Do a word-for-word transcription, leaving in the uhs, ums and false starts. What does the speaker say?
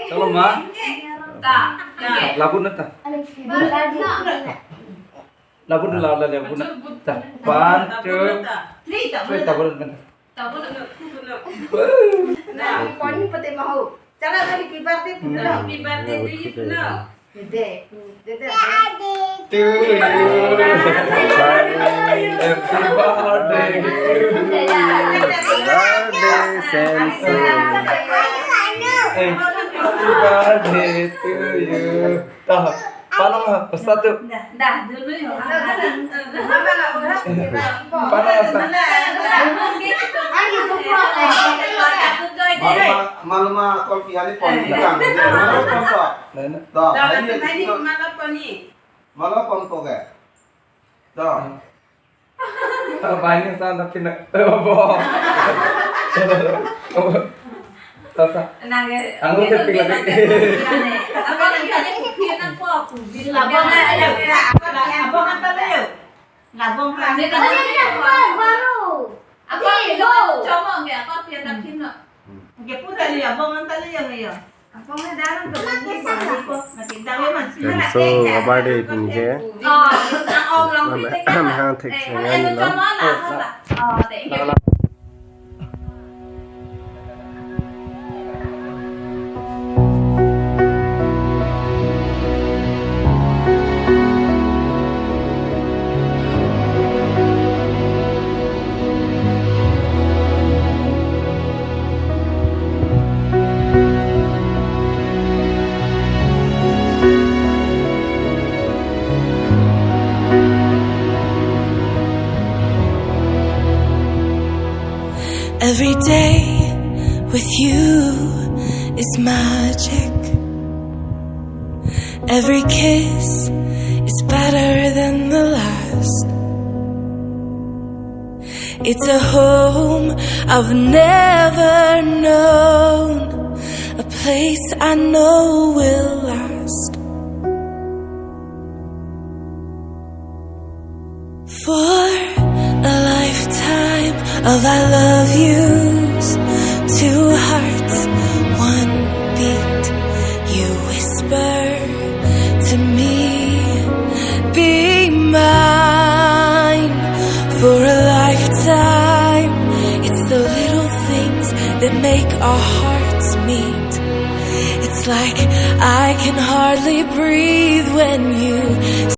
Chalo ma. Labun na ta. Labun na, labun na, labun na ta. One, two, three, labun na. Nah, pon pete mahu. Chalo, happy birthday to you. Happy birthday to you, no? Dede, dede. To you. Happy birthday to you. Happy birthday, Samson. Eh, happy birthday to you. Toh, panong ha, satu. Dah, dulu yuk. Panong ha, satu. Maluma, maluma, kolpi hari pon, ikang. Maluma pon to. Nah, nah. To, Dah, hari dah, hari itu. Maluma pon ni. Maluma pon ko ke. To. Banyak sana pindah. Bo. Tasa. Nang, eh, Ang udah itu pindah. Dia nang, apa lagi ada kopi, nang kok? Labong, labong, labong, apa lagi? Labong, labong. Ini kan Ini apa baru? Apa Ini itu? Lo. Cuma nggak apa, biar nak kena. Dia pun tadi labong, apa lagi yang iya? Lamso abar de pini ke. Mehang thek sengani lo. Every day with you is magic. Every kiss is better than the last. It's a home I've never known, a place I know will last. For a lifetime of I love yous, two hearts, one beat. You whisper to me, "Be mine." For a lifetime, it's the little things that make our hearts meet. It's like I can hardly breathe when